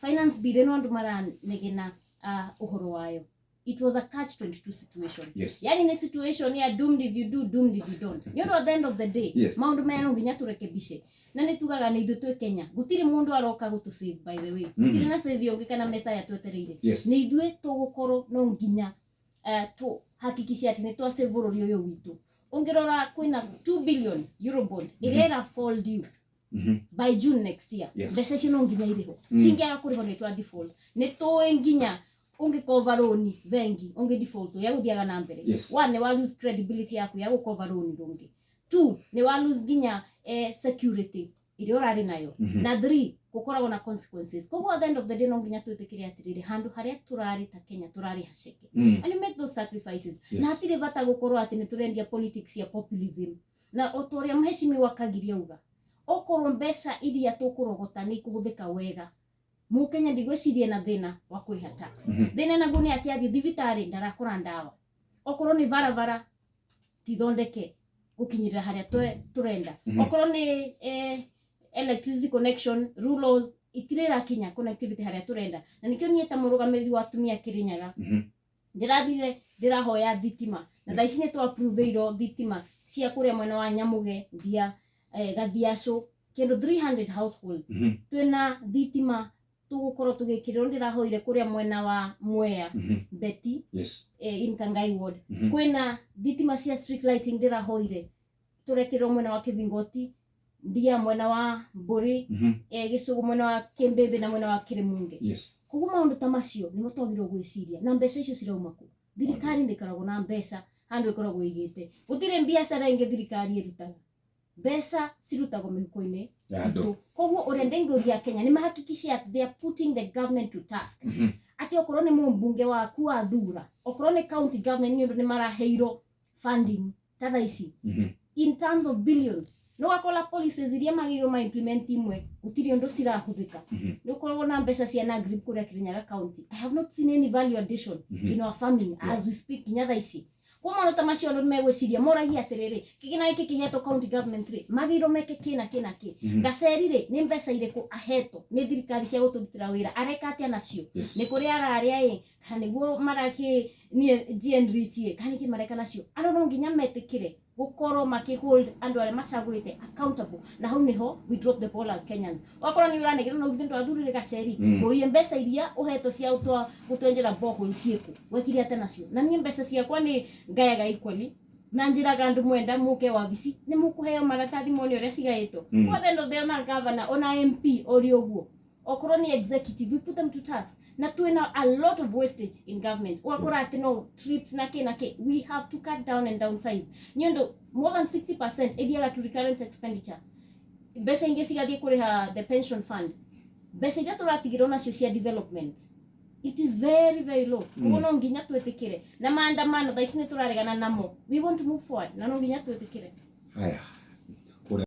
Finance bill ĩno andũ maranegena ũhoro wayo, it was a catch 22 situation. Yani nĩ situation ya doomed if you do, doomed if you don't, nĩ ũndũ at the end of the day maũndũ maya no nginya tũrekebishe, na nĩ tugaga nĩ ithuĩ twĩ Kenya, gũtirĩ mũndũ aroka gũtũ save, by the way. Gũtirĩ na save ũngĩ kana messiah twetereire. Nĩ ithuĩ tũgũkorwo no nginya tũ hakikishe atĩ nĩ twa save bũrũri ũyũ witũ. Ũngĩrora kwĩna 2 billion eurobond ĩrĩa ĩra fall due by June next year. Mbeca icio no nginya irĩhwo. Cingĩaga kũrĩhwo nĩ twa default. Nĩ tũĩ nginya ũngĩkova rũni bengi, ũngĩ default ya gũthiaga na mbere, one, nĩ wa lose credibility yaku ya gũkova rũni rũngĩ; two, nĩ wa lose nginya security ĩrĩa ũrarĩ nayo; na three, gũkoragwo na consequences. Koguo at the end of the day no nginya twĩtĩkĩre atĩrĩrĩ, handũ harĩa tũrarĩ ta Kenya tũrarĩ haceke and you make those sacrifices. Na hatirĩ bata gũkorwo atĩ nĩ tũrendia politics ya populism, na o ta ũrĩa mheshimiwa Kagiri auga, okorwo mbeca iria tũkũrogota nĩ ikũhũthĩka wega, mũkenya ndigwĩciria na thĩna wa kũrĩha tax. Thĩna naguo nĩ atĩ athiĩ thibitarĩ ndarakora ndawa, okorwo nĩ barabara tithondeke gũkinyĩrĩra harĩa tũrenda, okorwo nĩ electricity connection rurals itirĩ ĩrakinya connectivity harĩa tũrenda. Na nĩkĩo niĩ ta mũrũgamĩrĩri wa atumia Kĩrĩnyaga ndĩrathire ndĩrahoya thitima, na thaa ici nĩ twa-approve-irwo thitima cia kũrĩa mwena wa Nyamuge, Ndia, Gathiacũ, kĩndũ 300 households. Twĩna thitima tũgũkorwo tũgĩkĩrĩrwo. Ndĩrahoire kũrĩa mwena wa Mwea, Beti, in Kangai ward. Kwĩna thitima cia street lighting ndĩrahoire tũrekĩrwo mwena wa Kĩvingoti, Ndia, mwena wa Mbũri, Gĩcũgũ, mwena wa Kĩmbĩmbĩ na mwena wa Kĩrĩmunge. Koguo maũndũ ta macio nĩmo twagĩrĩirwo gwĩciria. Na mbeca icio cirauma kũ? Thirikari ndĩkoragwo na mbeca handũ ĩkoragwo ĩigĩte. Gũtirĩ biacara ĩngĩ thirikari ĩrutaga. Mbeca cirutagwo mĩhuko-inĩ ya andũ. Itũ. Koguo ũrĩa ndĩngĩũria Kenya nĩ mahakikishe atĩ they are putting the government to task, atĩ okorwo nĩ mũmbunge waku wathura, okorwo nĩ county government, nĩ ũndũ nĩ maraheirwo funding ta thaa ici in terms of billions, no wakora policies iria magĩrĩirwo ma implement imwe gũtirĩ ũndũ cirahũthĩka. Nĩ ũkoragwo na mbeca cia NAGRIP kũrĩa Kirinyaga County. I have not seen any value addition in our farming as we speak nginya thaa ici. Kwa maũndũ ta macio andũ nĩmegwĩciria moragia atĩrĩrĩ, kĩgĩna gĩkĩ kĩhetwo county government rĩ, magĩrĩirwo meke kĩ na kĩ na kĩ? Gaceri rĩ, nĩ mbeca irĩkũ ahetwo nĩ thirikari cia gũtũrutĩra wĩra? Areka atĩa nacio? Nĩ kũrĩa ararĩa ĩ, kana nĩguo marakĩ niĩ GNRich ĩ, kana nĩkĩ mareka nacio? Andũ no nginya metĩkĩre gũkorwo makĩ hold andũ arĩa macagũrĩte accountable, na hau nĩho we drop the ball as Kenyans. Wakorwo nĩ ũranegera no githĩ ndwathurire Gaceri? Mũrie mbeca iria ũhetwo cia gũtwenjera borehole ciĩkũ, wekire atĩa nacio? Na niĩ mbeca ciakwa nĩ ngayaga equally, na njĩraga andũ mwenda mũke wabici nĩ mũkũheo maratathi mone ũrĩa cigaĩtwo. Kwa the end of the ona governor, ona MP ori ũguo, okorwo nĩ executive, we put them to task. Na twĩna a lot of wastage in government. Ũgakora atĩ no trips na kĩ na kĩ. We have to cut down and downsize, nĩ ũndũ more than 60% ĩthiaga to recurrent expenditure, mbeca ingĩ cigathiĩ kũrĩha the pension fund. Mbeca iria tũratigĩrwo nacio cia development, it is very very low. Koguo no nginya twĩtĩkĩre na maandamano thaa ici nĩ tũraregana namo. We want to move forward na no nginya twĩtĩkĩre. Haya.